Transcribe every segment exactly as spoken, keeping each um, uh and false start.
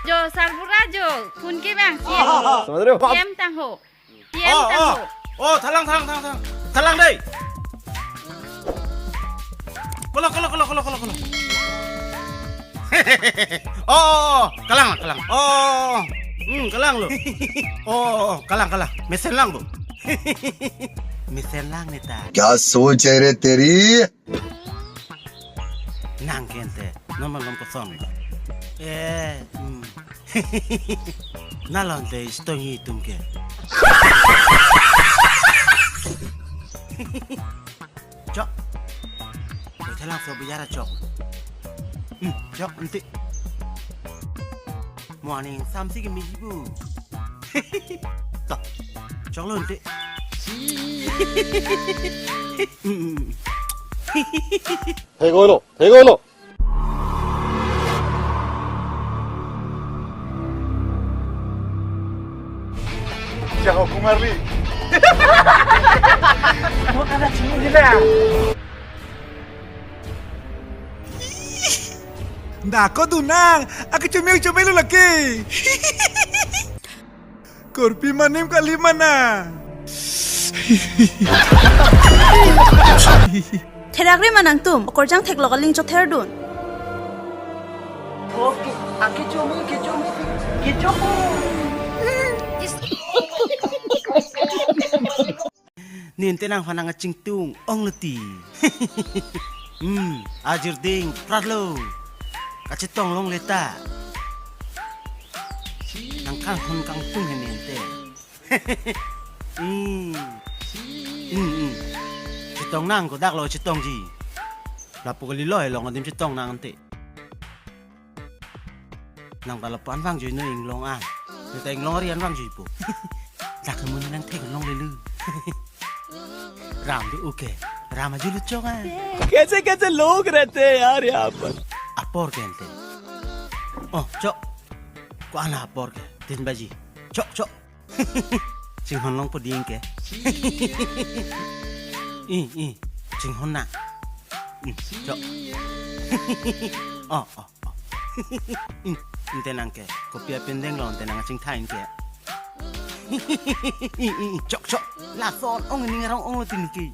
Jo, sarbura jo, phone ke bang si. समझ रहे हो? P M tang ho. P M Oh, tang oh. Ho. Oh, thalang, thalang, thalang, thalang. Thalang dei. Kolo, kolo, kolo, kolo, kolo, kolo. Oh, oh, oh, kalang, kalang. Oh, hmm, kalang lo. Oh, oh, oh, kalang, kalang. Mesen lang bo. Mesen lang ne ta. क्या सोच है रे तेरी? Nang ke ante, non malom kosong. Eh, hmm. Nalon te istongi tum ke. Chok. Koi thalang so biara chok. Hmm, chok ante. Morning, samsi ke miji bu. To. Chok lo ante. Hmm. Hey, kono. Hey, kono. Siya ko kumarli. Mo kana chini nila. Nda ko dunang, aki chumi chumi lo laki. Korpi manim kali mana. Therak re manang tum, okorjang theklok aling chother dun. Oke, aki chumi, aki chumi, aki chumi. Nin tenang phanang achingtung ong leti. Hmm, ajir ding pratlo. Kachetong long leta. Nang kang hon kang tung hen nin te. Hmm. Hmm, hmm. Chetong nang kodak lo chetong ji. Lapu kali lo long adim chetong nang ante. Nang ta lapu an vang jui no inglong an. Neta inglong ari an vang jui po. Dak mun nang thek long lelu. Ram du uke. Ram aju luchong an. कैसे कैसे लोग रहते हैं यार यहाँ पर। Apor ke ante. Oh, chok. Ko ana apor ke. Tin baji. Chok, chok. Chinghon long po ding ke. I, i. Chinghon na. Hmm, chok. Oh, oh. Ante nang ke, kopi apindeng lo ante nang chingthai ke. Chok chok, lason ong ning arong ong lo tin ke.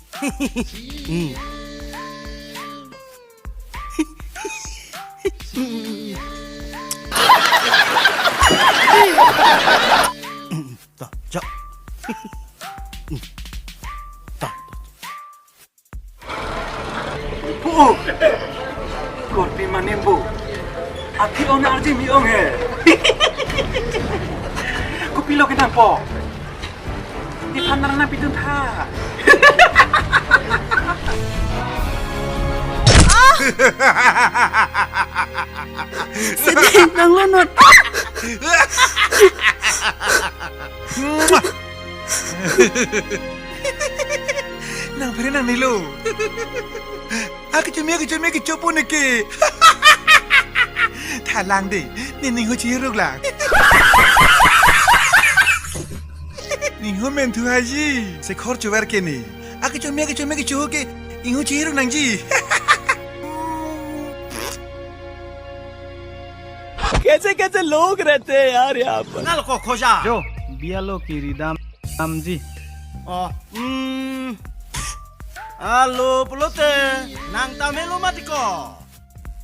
To, chok. To, to. Oh, korpi manim bu. Aki ong arji mi ong he. Kopilo ke nangpo. Di phan narana pitun tha. Sedih nang lonot. Nang phere nang nilo. Aki chumi, aki chumi, aki chopo neke. Thalang de, ne ning hu chiruk lang. Ning hu men thu haji, se khor chuver ke ne. Aki chumi, aki chumi, aki chopo ke, ning hu chiruk nangji. कैसे कैसे लोग रहते हैं यार यहाँ पर। Nalo ko khoja. Jo, bialo kiridam. Amji. Oh, hmm. Alo, pulote, nang ta melo mati ko.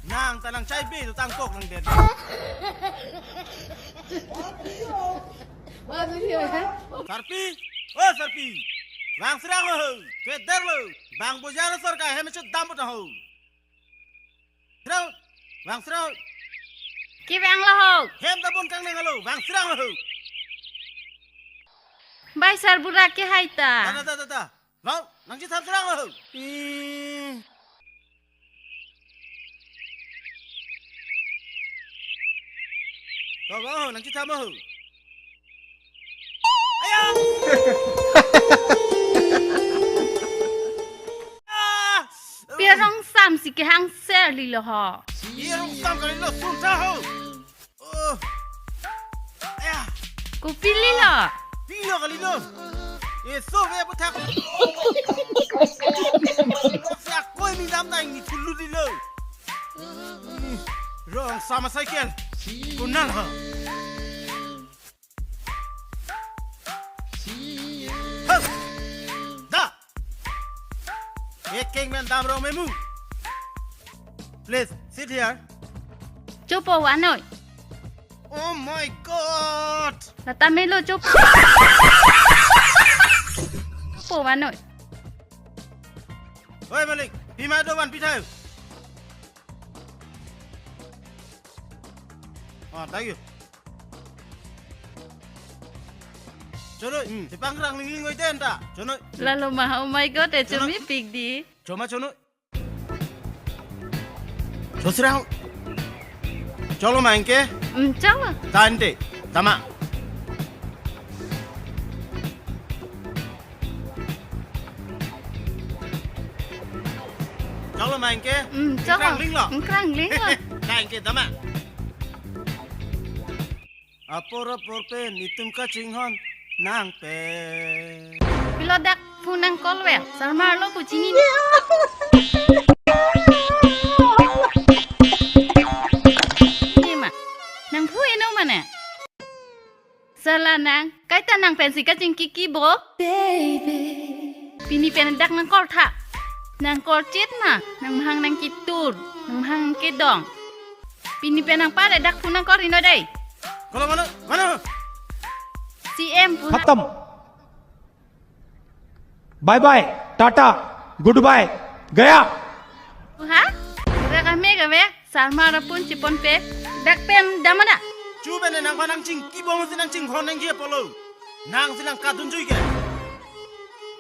Nang ta nang chai be, tang kok nang den. Sarpi, oh Sarpi. Bang serang ho, keder lo. Bang bojar sorkar hem se dam bot ho. Serang, bang serang. Ke bang lo ho. Hem ta bon kang nang alo, bang serang ho. Bai sarbura ke hai ta. Ta, ta, ta, ta, ta. Bang, nang chitham serang ho. Hmm. To bang ho, nang chitham ho. Aya! Ah! Pirong sam si kehang ser lilo ho. Pirong sam kalilo sun sa ho. Oh. Aya. Kopi lilo? Lilo kalilo. Eso ve puthak. Sa koi mi dam nang ni thulu lilo. Rong sama cycle. Kunal ha. Ekeng men dam rong memu. Please, sit here. Chopo vanoi. Oh my God! Lata melo chopo. Chopo vanoi. Oi, Malik, pima do van pithai. Oh, thank you. Chonoi, hmm, si pangkrang lingling oi den ta. Chonoi. Lalo ma, oh my God, eh, chonoi. Chumi pik di. Choma chonoi. Chosrang. Cholo ma anke? Hmm, cholo. Tante, tama. Cholo ma anke? Hmm, cholo. Krang linglo. Hmm, krang linglo. Ta anke tama. Apor apor pen itum kachinghon nang pen. Pilo dak phone nang call ver. Sarmar lo pu chini. Ni ma. Nang phu eno mane. Sala nang, kaita nang pensi kachingki ki bo? Baby. Pini pen dak nang call tha. Nang call chet ma, nang mahang nang kitur, nang mahang kedong. Pini pen nang pare dak phone nang call ri non dei. Kolo mano, mano. C M pu ha. खत्म। Bye bye, tata, good bye, गया। Pu ha? Kave kave, sarmar apun chipon pe. Dak pen dam ma da. Chu bene nangphan nang chingki bom si nang chinghon nang ke polo. Nang si nang kadun jui ke.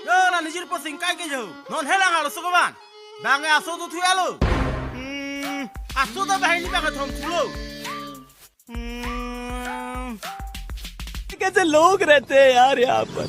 Yo, na nijir po singkai ke jo. Non helang alo sukaban. Bang aso tu thuya lo. Hmm, aso ta bahai ni bang thom thulo. Hmm. कैसे लोग रहते हैं यार यहाँ पर।